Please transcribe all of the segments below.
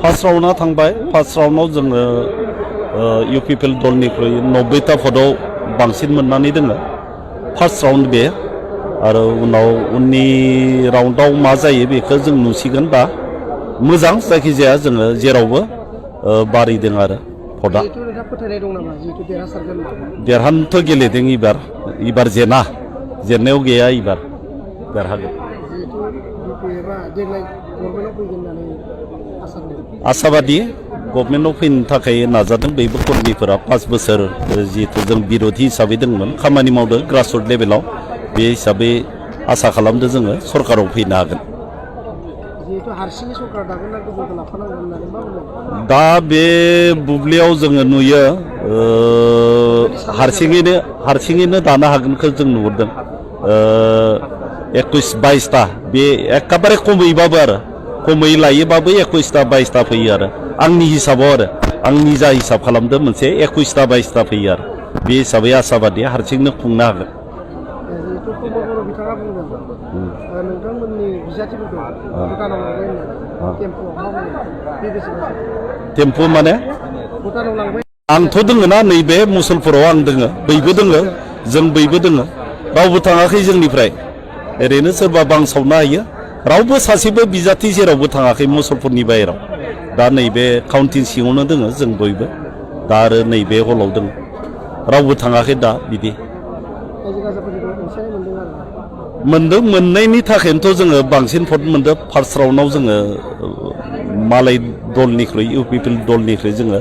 first राउन्डआ थांबाय first राउन्डआव जोङो UPPL दलनिख्रुइ 90टा भटआव बांसिन मोननानै दङ फार्स्ट राउन्ड बे आरो उनाव उननि राउन्डआव मा जायो बेखौ जों नुसिगोन दा मोजां जायखिजाया जोङो जेरावबो बारिदों आरो भटआ देरहानोथ' गेलेदों इबार जेननायाव गैया इबार देरहागोन आसाबादि गभर्नमेन्टआव फैनो थाखाय नाजादों बयबो कर्मीफोरा 5 बोसोर जिहेतु जों बिरोधि हिसाबै दंमोन खामानि मावदों ग्रासरुट लेभेलाव बे हिसाबै आसा खालामदों जोङो सरकाराव फैनो हागोन दा बे बुब्लियाव जोङो नुयो हारसिङैनो दानो हागोनखौ जों नुहुरदों 21-22टा बे एखेबारे खमैबाबो आरो खमै लायोबाबो 21टा 22टा फैयो आरो आंनि हिसाबाव आरो आं निजा हिसाब खालामदों मोनसे 21टा 22टा फैयो आरो बे हिसाबै आसाबादि हारसिंनो खुंनो हागोन टेम्पु माने आंथ' दोङो ना नैबे मुसलपुराव आं दोङो बयबो दोङो जों बयबो दोङो रावबो थाङाखै जोंनिफ्राय ओरैनो सोरबा बांसावनो हायो रावबो सासेबो बिजाथि जेरावबो थाङाखै मुसलपुरनि बाहेराव दा नैबे काउन्टिं सिङावनो दोङो जों बयबो दा आरो नैबे हलाव दोङो रावबो थाङाखै दा बिदि मोनदों मोननायनि थाखायनोथ' जोङो बांसिन भट मोनदों फार्स्ट राउन्डआव जोङो मालाय दलनिख्रुइ UPPL दलनिख्रुइ जोङो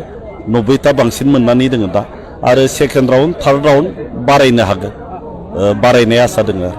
90टा बांसिन मोननानै दोङो दा आरो सेकेन्ड राउन्ड थार्ड राउन्ड बारायनो हागोन बारायनाय आसा दोङो